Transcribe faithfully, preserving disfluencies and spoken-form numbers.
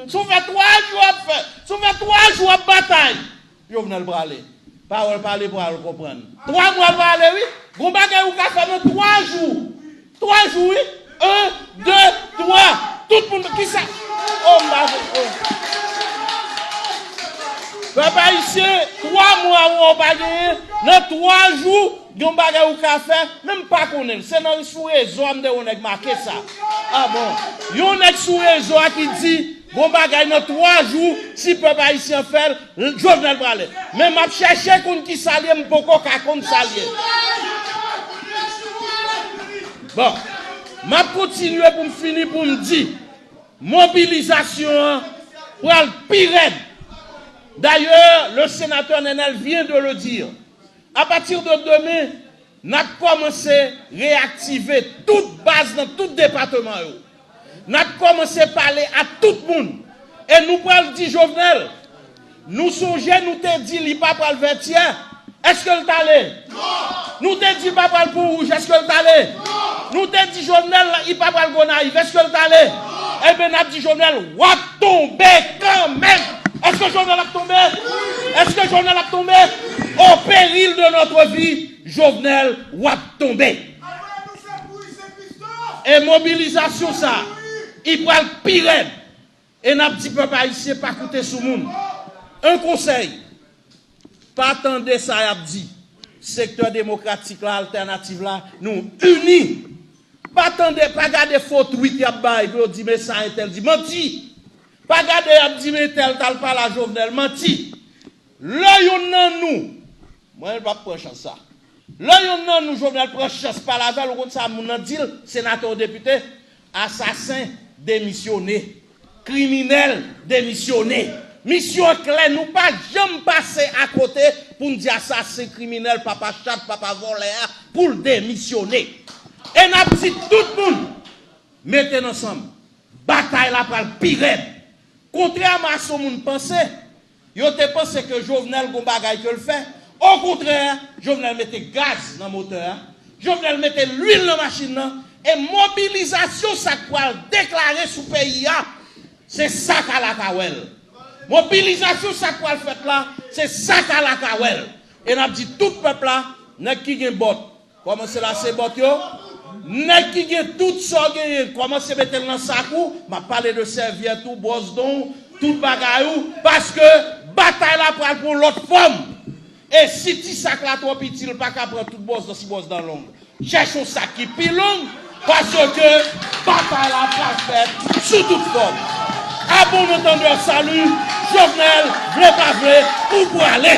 Si w fè twa jou w ap fè, si w fè twa jou w ap batay, Jovenel prale. Pawòl pale pral konprann. Twa mwa l prale, wi. Gon bagay ou ka fè nan twa jou. Twa jou, wi. En, de, twa. Tout moun, kisa? Oh, m pa vle, oh. Pèp ayisyen, twa mwa ou pa genyen. Nan twa jou, gen yon bagay ou ka fè, men m pa konnen l. Se nan sou rezo a m te wè yon nèg make sa. Ah bon. Yon nèg sou rezo a ki di, gon bagay nan twa jou, si pèp ayisyen fè l, Jovenel prale. Men m ap chèche konn ki sa l ye, m poko ka konn sa l ye. Bon, m ap kontinye pou m fini pou m di, mobilizasyon an pral pi rèd. D'ailleurs, le sénateur Nenel vient de le dire. A pati de demen, n ap kòmanse reyaktive tout baz nan tout depatman yo. N ap kòmanse pale a tout moun. E nou pral di Jovenel, nou sonje nou te di li pa pral Vètyè, èske l t ale? Nou te di l pa pral Pon Wouj, èske l t ale? Nou te di Jovenel li pa pral Gonayiv, èske l t ale? Ebyen, n ap di Jovenel, w ap tonbe kanmenm. Èske Jovenel ap tonbe? Èske Jovenel ap tonbe? Au péril de notre vie, Jovenel, w ap tonbe. E mobilizasyon sa, li pral pi rèd. E n ap di pèp ayisyen pa koute sou moun. Yon konsèy, pa tande sa y ap di. Sektè demokratik la, altènativ la, nou ini. Pa tande, pa gade fo tweet y ap bay pou yo di men sa entèl di. Manti! Pa gade y ap di men entèl t al pale a Jovenel. Manti! Lè yonn nan nou, mwen m p ap pran chans sa. Lè yonn nan nou, Jovenel, pran chans pale avè l, ou konn sa moun nan di l, senatè ou depite, asasen, demisyone. Kriminèl, demisyone. Misyon an klè, nou pa janm pase akote pou n di asasen, kriminèl, papa chat, papa vòlè a, pou l demisyone. E n ap di tout moun, mete n ansanm. Batay la pral pi rèd. Kontrèman a sa moun panse, yo te panse ke Jovenel gon bagay ke l fè. Okontrè, Jovenel mete gaz nan motè a. Jovenel mete lwil nan machin nan. E mobilizasyon sa k pral deklare sou peyi a, se sa k al ak a wè l. Mobilizasyon sa k pral fèt la, se sa k al ak a wè l. E n ap di tout pèp la, nèg ki gen bòt, kòmanse lase bòt yo. Nèg ki gen tout sa w genyen, kòmanse mete l nan sak ou. M ap pale de sèvyèt ou, bwòs don w, tout bagay ou. Paske batay la pral pran lòt fòm. E si ti sak la twò piti, l pa ka pran tout bwòs dan si bwòs dan long. Chèche yon sak ki pi long, paske batay la pral fèt sou tout fòm. A bon entendeur, salut, Jovenel, vle pa vle, ou prale.